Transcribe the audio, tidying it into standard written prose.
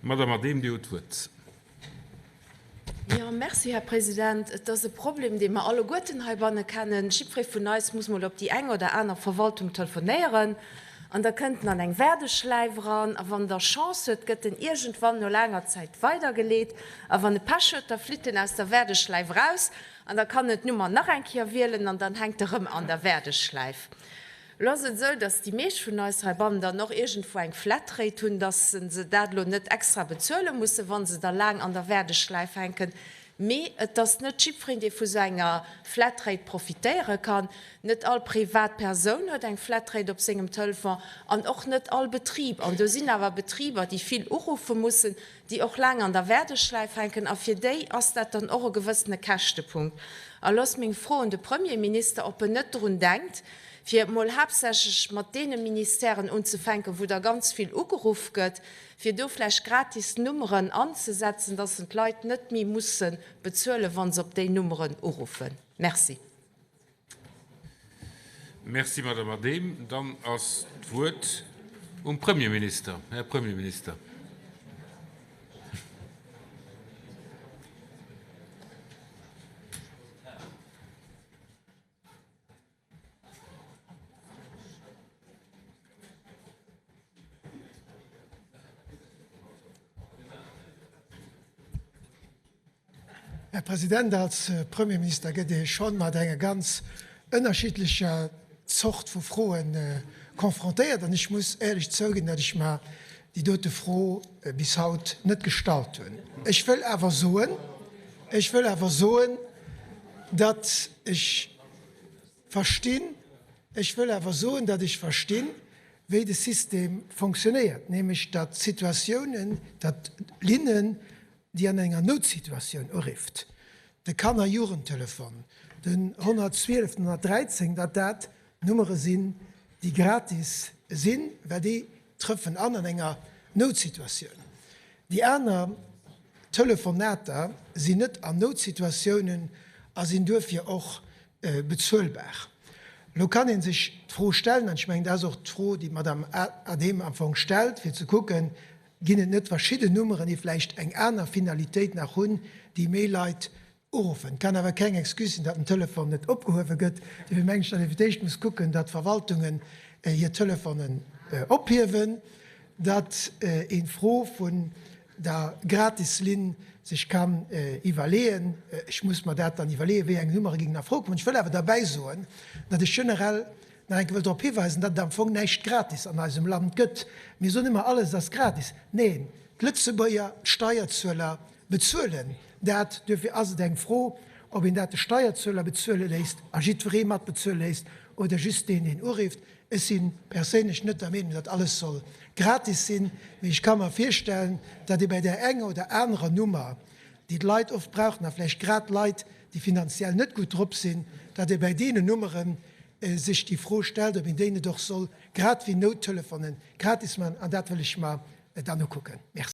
Madame Adehm, Dir hutt d'Wuert. Jo, merci, Här President. Et ass e Problem, dee mer alleguerten heibanne kennen. Jiddweree vun eis muss mol op déi eng oder aner Verwaltung telefonéieren an da kënnt en an eng Waardeschläif eran. A wann en da Chance huet, gëtt en iergendwann no laanger Zäit weidergeleet. A wann e Pech huet, da flitt en aus der Waardeschläif eraus an da kann en d'Nummer nach eng Kéier wielen an dann hänkt e rëm an der Waardeschläif. Elo ass et esou, dass déi meescht vun eis heibannen dann och iergendwou eng Flatrate hunn, dass se dat elo net extra bezuele mussen, wa se da laang an der Waardeschläif hänken. Mee et ass net jiddwereen, dee vu sou enger Flatrate profitéiere kann. Net all privat Persoun huet eng Flatrate op sengem Telefon an och net all Betrib. An do sinn awer Betriber, déi vill uruffe mussen, déi och laang an der Waardeschläif hänken, a fir déi ass dat dann och e gewëssene Käschtepunkt. A lo ass meng Fro un de Premierminister, ob en net drun denkt, fir emol haaptsächlech mat deene Ministèren unzefänken, wou da ganz vill ugeruff gëtt, fir do vläicht gratis Nummeren anzesetzen, dass en d'Leit net méi musse bezuelen, wa se op déi Nummeren uruffen. Merci. Merci, Madame Adehm. Dann ass d'Wuert um Premierminister. Här Premierminister. Här President, als Premierminister gëtt ee scho mat enger ganz ënnerschiddlecher Zort vu Froe confrontéiert. An ech muss éierlech zouginn, datt ech mer déi dote Fro bis haut net gestallt hunn. Ech wëll awer soen, ech wëll awer soen, datt ech verstinn, ech wëll awer soen, datt ech verstinn, wéi de System fonctionnéiert, nämlech datt Situatiounen, datt Linnen, déi an enger Noutsituatioun urifft, de Kanner-Jugendtelefon, den 112, den 113, datt dat Nummere sinn, déi gratis sinn, well déi trëffen an an enger Noutsituatioun. Déi aner Telefonater sinn net an Noutsituatiounen a sinn duerfir och bezuelbar. Elo kann ee sech d'Fro stellen, an ech mengen, dat ass och d'Fro, déi d'Madame Adehm am Fong stellt, fir ze kucken, Ginn et net verschidden Nummeren, déi vläicht eng aner Finalitéit nach hunn, déi méi Leit uruffen? Et kann awer keng Excuse sinn, datt den Telefon net opgehuewe gëtt. Dofir mengen ech, datt ee fir d'éischt muss kucken, datt d'Verwaltungen hir Telefonen ophiewen, datt een d'Fro vun der Gratislinn sech kann iwwerleeën. Ech muss mer dat dann iwwerleeën, wéi eng Nummere géingen a Fro kommen. Ech wëll awer derbäi soen, datt ech generell Nach eng Kéier wëll drop hiweisen, datt et am Fong näischt gratis an eisem Land gëtt. Mir soen ëmmer, alles ass gratis. Neen, d'Lëtzebuerger, d'Steierzueler bezuelen dat. Duerfir ass et eng Fro, ob een dat de Steierzueler bezuele léisst a jiddweree mat bezuele léisst oder just deen, deen urifft. Ech si perséinlech net der Meenung, datt alles soll gratis sinn, mee ech ka mer virstellen, datt ee bei där enger oder anerer Nummer, déi d'Leit oft brauchen a vläicht grad Leit, déi finanziell net gutt drop sinn, datt ee bei deenen Nummeren sech déi Fro stellt, ob een déi net och soll, grad wéi Nouttelefonen, gratis maachen. An dat wëll ech mer dann ukucken. Merci.